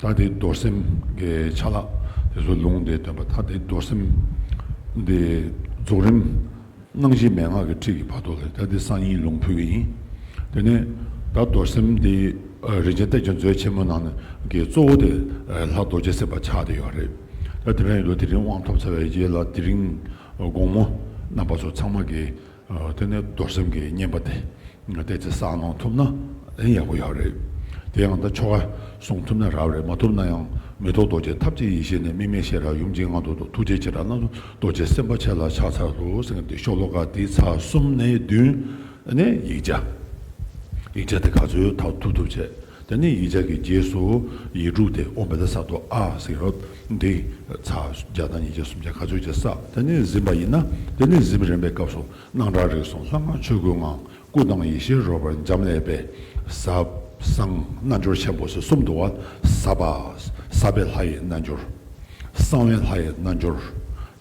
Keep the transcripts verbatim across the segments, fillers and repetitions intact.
ད་དེ་རྡོར་སེམས་ཀྱི་ཆ་ལག་དེ་ཚོ་ལུང་དེ་སྟོན་པ། ད་དེ་རྡོར་སེམས་དེ་རྫོགས་རིམ་སྣང་བཞི་མན་ངག་གི་ཁྲིད་ཀྱི་བར་དོ་ལ། ད་དེ་གསང་སྙིང་ལུང་ཕུལ་གྱི་ཡིན། དེ་ནས་ད་རྡོར་སེམས་དེ་རིན་ཆེན་གཏེར་གྱི་མཛོད་ཆེན་མོ་ནང་གི་གཙོ་བོ་དེ་ལྷ་རྡོ་རྗེ་སེམས་དཔའ་ཆགས་བསྡད་ཡོད་རེད། ད་དེ་འདྲ་ཡིན་དུས་དེ་རིང་དབང་ཐོབ་ཚར་བའི་རྗེས་ལ་དེ་རིང་དགོང་མོ་རྣམ་པ་ཚོ་ཚང་མ་གིས་དེ་ནས་རྡོར་སེམས་ཀྱི་བསྙེན་པ་དེ་ཏོག་ཙམ་བསགས་གནང་ཐུབ་ན་ཡག་པོ་ཡོད་རེད། དེ་ཡང་ད་ཆོ་ག་སྲུང་ཐུབ་ན་རབ་རེད། མ་ཐུབ་ན་ཡང་མི་རྟོག་རྡོ་རྗེ་ཐབས་ཀྱི་ཡེ་ཤེས་ནས། དམིགས་མེད་ཤེས་རབ་ཡུམ་གྱི་ངང་དུ་རྟོགས། ཐུགས་རྗེ་བྱེ་བྲག་སྣ་ཚོགས་རྡོ་རྗེ་སེམས་དཔའ་ཆེ་ལ་ཕྱག་འཚལ་ལོ། ཟེར་མཁན་དེ་ཤོ་ལོ་ཀ་དེ་ཚར་གསུམ་ནས་བདུན་ནས་ཡིག་བརྒྱ། ཡིག་བརྒྱ་དེ་ག་ཚོད་ཐུབ་ཐུབ་བྱས། དེ་ནས་ཡིག་བརྒྱ་གི་རྗེས་སུ་ཡིག་དྲུག་དེ་ཨོཾ་བཛྲ་སཏྭ་ཨཱཿ་ཟེར་རོ། འདི་ཚར་བརྒྱ་དང་ཉིས་བརྒྱ་སུམ་བརྒྱ་ག་ཚོད་ཅིག་བསགས། དེ་ནས་གཟིམས་པ་ཡིན་ན། དེ་ནས་གཟིམས་རན་པའི་སྐབས་སུ་སྣང་གྲགས་རིག་གསུམ་ལྷ་སྔགས་ཆོས་སྐུའི་ངང་། སྐུ་དང་ཡེ་ཤེས་རོལ་པར་འབྱམས་ཀླས་པའི། ཟབ་གསང་རྣལ་འབྱོར་ཆེན་པོ་ཟེར་གསུམ་འདུག་བ། ཟབ་པ། ཟབ་པའི་ལྷ་ཡི་རྣལ་འབྱོར། གསང་བའི་ལྷ་ཡི་རྣལ་འབྱོར།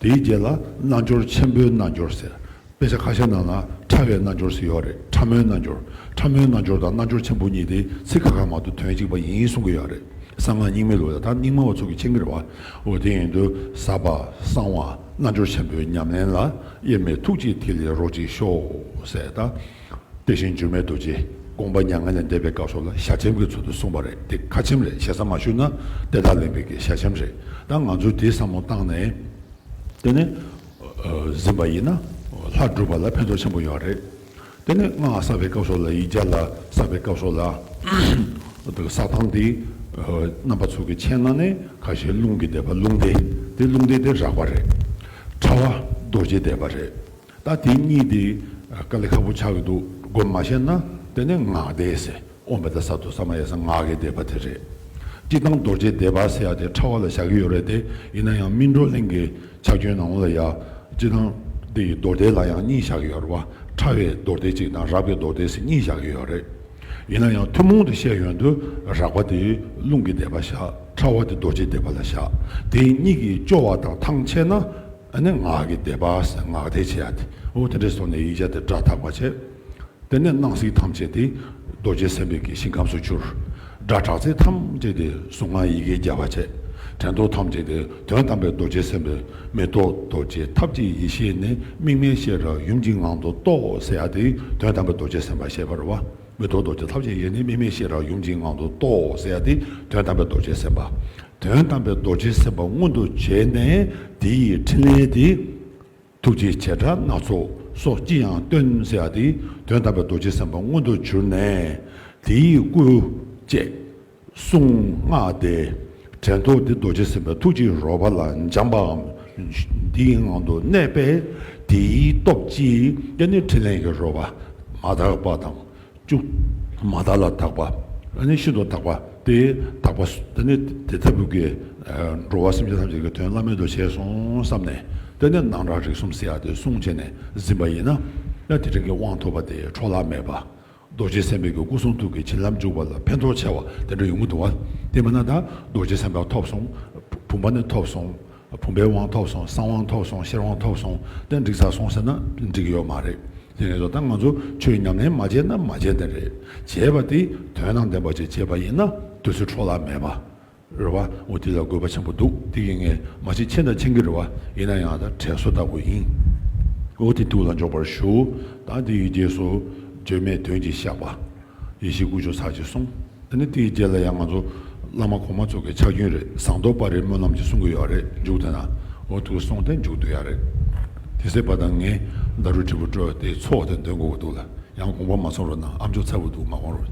དེའི་རྗེས་ལ་རྣལ་འབྱོར་ཆེན་པོའི་རྣལ་འབྱོར་ཟེར། དཔེ་ཆ་ཁ་ཤས་ནང་ལ་ཕྲ་བའི་རྣལ་འབྱོར་ཟེར་ཡོད་རེད། ཕྲ་མོའི་རྣལ་འབྱོར། ཕྲ་མོའི་རྣལ་འབྱོར་དང་རྣལ་འབྱོར་ཆེན་པོ་གཉིས་དེ་ཚིག་ཁ་ཁ་མ་གཏོགས་དོན་གཅིག་པ་ཡིན་གསུང་གི་ཡོད་རེད། གསང་སྔགས་རྙིང་མའི་ལུགས་ལ་ད་རྙིང་མ་བ་ཚོ་གིས་མཁྱེན་གྱི་རེད་བ། འོ་དེ་ཡིན་དུས་ཟབ་པ། གསང་བ། རྣལ་འབྱོར་ཆེན་པོའི་ཉམས་ལེན་ལ། དབྱེར་མེད་ཐུགས་ཀྱི་ཐིག་ལེ་རོ་གཅིག་ཤོག་ཟེར། ད་དེ་བཞིན་འགྱུར་མེད་རྡོ་རྗེ་དགོངས་པ་མྱ་ངན་ལས་འདས་པའི་སྐབས་སུ་ལ་ཞལ་ཆེམས་ཀྱི་ཚུལ་དུ་གསུངས་པ་རེད། དེ་ཁ་ཆེམས་རེད། ཞེ་ས་མ་ཞུས་ན་དེ་དག་ལེན་པའི་གི་ཞལ་ཆེམས་རེད། ད་ང་ཚོས་དེ་བསམ་བློ་བཏང་ནས། དེ་ནས་ཨ་གཟིམས་པ་ཡིན་ན་ལྷ་སྒྲུབ་པ་ལ་ཕན་ཐོགས་ཆེན་པོ་ཡོད་རེད། དེ་ནས་སྔགས་བསགས་པའི་སྐབས་སུ་ལ། ཡིག་བརྒྱ་ལ་བསགས་པའི་སྐབས་སུ་ལ། དེ་བསགས་སྟངས་དེ་ཨ་རྣམ་པ་ཚོ་གིས་མཁྱེན་གནང་ནས། ཁ་ཤས་རླུང་གི་བཟླས་པ། རླུང་བཟླས། དེ་རླུང་བཟླས་དེ་རགས་པ་རེད། ཕྲ་བ་རྡོ་རྗེ་བཟླས་པ་རེད། ད་དེ་གཉིས་དེ་དཀའ་ལས་ཁག་པོ་ཆགས་ཀྱི་འདུག་དགོངས་མ་ཤེས་ན། དེ་ནས་སྔགས་བཟླས་ཟེར། ཨོཾ་བཛྲ་སཏྭ་ས་མ་ཡ་ས། སྔགས་ཀྱི་བཟླས་པ་དེ་རེད། སྤྱིར་བཏང་རྡོ་རྗེ་བཟླས་པ་ཟེར་ཡ་དེ་ཕྲ་བ་ལ་བཞག་གི་ཡོད་རེད་དེ། ཡིན་ན་ཡང་སྨིན་གྲོལ་གླིང་གི་ཕྱག་རྒྱུན་ནང་ལ་ཡ། སྤྱིར་བཏང་དེ་ཡི་མདོ་སྡེ་ལ་ཡང་གཉིས་བཞག་གི་ཡོད་རེད་བ། ཕྲ་བའི་མདོ་སྡེ་གཅིག་དང་། རབ་ཀྱི་མདོ་སྡེ་ཟེར་གཉིས་བཞག་གི་ཡོད་རེད། ཡིན་ན་ཡང་ཐུན་མོང་དུ་བཤད་ཡོང་དུས། རགས་པ་དེ་རླུང་གི་བཟླས་པ་བཞག་ཕྲ་བ་དེ་རྡོ་རྗེ་བཟླས་པ་ལ་བཞག་དེ་གཉིས་ཀྱིས་སྐྱོ་བ་དང་ཐང་ཆད་ན། ཨ་ནི་སྔགས་ཀྱི་བཟླས་པ་ཟེར། སྔགས་བཟླས་བྱེད་ཡ་དེ། འོ་དེ་འདྲ་སོང་ནས་ཡིག་བརྒྱ་དེ་སྒྲ་དག་པ་བྱས། དེ་ནས་སྣང་སྲིད་ཐམས་ཅད་དེ་རྡོ་རྗེ་སེམས་དཔའི་གི་ཞིང་ཁམས་སུ་གྱུར། སྒྲ་གྲགས་ཚད་ཐམས་ཅད་དེ་གཟུངས་སྔགས་ཡི་གེ་བརྒྱ་པ་བྱས། དྲན་རྟོག་ཐམས་ཅད་དེ་དོན་དམ་པའི་རྡོ་རྗེ་སེམས་དཔའི། མི་རྟོག་རྡོ་རྗེ་ཐབས་ཀྱི་ཡེ་ཤེས་ནས། དམིགས་མེད་ཤེས་རབ་ཡུམ་གྱི་ངང་དུ་རྟོགས་ཟེར་ཡ་དེ་དོན་དམ་པའི་རྡོ་རྗེ་སེམས་དཔའ་ཞེས་པ་རེད་བ། མི་རྟོག་རྡོ་རྗེ་ཐབས་ཀྱི་ཡེ་ཤེས་ནས། དམིགས་མེད་ཤེས་རབ་ཡུམ་གྱི་ངང་དུ་རྟོགས་ཟེར་ཡ་དེ་དོན་དམ་པའི་རྡོ་རྗེ་སེམས་དཔའ། དོན་དམ་པའི་རྡོ་རྗེ་སེམས་དཔའ་མངོན་དུ་བྱས་ནས། དེ་ཡི་ཕྲིན་ལས་དེ། ཐུགས་རྗེ་བྱེ་བྲག་སྣ་ཚོགས་སོགས་ཅི་ཡང་སྟོན་ཟེར་ཡ་དེ་དོན་དམ་པའི་རྡོ་རྗེ་སེམས་དཔའ་མངོན་དུ་གྱུར་ནས། དེའི་སྐུ་བཅས་གཟུངས་སྔགས་བཟླས། དྲན་རྟོག་དེ་རྡོ་རྗེ་སེམས་དཔའི་ཐུགས་ཀྱི་རོལ་པ་ལ་འབྱམས་པའམ། འདིའི་ངང་དུ་གནས་པས། དེའི་སྟོབས་ཀྱིས་དེ་ནི་ཕྲིན་ལས་ཀྱི་རོལ་པ་མ་དག་པ་དང་། བཅུ། མ་དག་ལ་དག་པ། ཨ་ནི་ཤིན་ཏུ་དག་པ། དེ་དག་པ་སུ། དེ་ནི་དེ་ལྟ་བུ་གི་ཨ་འགྲོ་བ་སེམས་ཅན་ཐམས་ཅད་ཀྱི་དོན་བླ་མེད་དུ་བྱས་སོང་བསམ་ནས། དེ་ནས་སྣང་གྲགས་རིག་གསུམ་ཟེར་ཡ་དེ་གསུངས་བྱས་ནས་གཟིམས་པ་ཡིན་ན། ཡང་དེ་རིང་གི་དབང་ཐོབ་པ་དེ་འཕྲོ་བརླག་མེད་པ། རྡོ་རྗེ་སེམས་དཔའི་གི་སྐུ་གསུང་ཐུགས་ཀྱི་བྱིན་རླབས་འཇུག་པ་ལ་ཕན་ཐོགས་ཆེ་བ་དེ་འདྲ་ཡོང་གི་འདུག་བ། དེ་མིན་ན་ད་རྡོ་རྗེ་སེམས་དཔའ་ཐོབ་སོང་། བུམ་པ་ནི་ཐོབ་སོང་། བུམ་པའི་དབང་ཐོབ་སོང་། གསང་དབང་ཐོབ་སོང་། ཤེར་དབང་ཐོབ་སོང་། དེ་འགྲིག་ཚར་སོང་ཟེར་ན་འགྲིག་གི་ཡོད་མ་རེད། དེ་ནས་ད་ང་ཚོ་ཆོས་ཉམས་ལེན་མ་བྱས་ན་མ་བྱས་ནི་རེད། བྱས་པ་དེ་དོན་དང་ལྡན་པ་ཅིག་བྱས་པ་ཡིན་ན་དུས་ཚོད་འཕྲོ་བརླག་མེད་པ་རེད་བ། འོ་དེ་ལ་དགོས་པ་ཆེན་པོ་འདུག་དེ་གི་ངས་མ་གཞི་མཁྱེན་དང་མཁྱེན་གྱི་རེད་བ། ཡིན་ན་ཡང་ད་དྲན་གསོ་ལྟ་བུ་ཡིན། འོ་དེ་ཐུགས་ལ་འཇོག་པར་ཞུ། ད་དེ་ཡི་རྗེས་སུ་བརྗོད་མེད་དོན་གྱི་བཤགས་པ། ཡེ་ཤེས་སྐུ་མཆོག་ཚར་གཅིག་གསུངས། དེ་ནས་དེའི་རྗེས་ལ་ཡང་ང་ཚོ་བླ་མ་གོང་མ་ཚོ་གི་ཕྱག་རྒྱུན་རེད། ཟངས་མདོག་དཔལ་རིའི་སྨོན་ལམ་གྱི་གསུང་གི་ཡོད་རེད། མཇུག་དེ་ན་འོ་ཐུགས་གསུང་དེ་མཇུག་བསྡུ་ཡ་རེད། དེ་ཚེ་བ་དང་ངས་ཟླ་རུ་དྲིལ་བུ་སྤྲོད་དེ་ཚོགས་དེ་འདོན་དགོས་ཀྱི་འདུག་ལ། ཡང་དགོངས་པ་མ་ཚོམ་རོགས་གནང་། ཨ་མཆོག་ཚ་བོ་འདུག་མ་དགོངས་རོགས།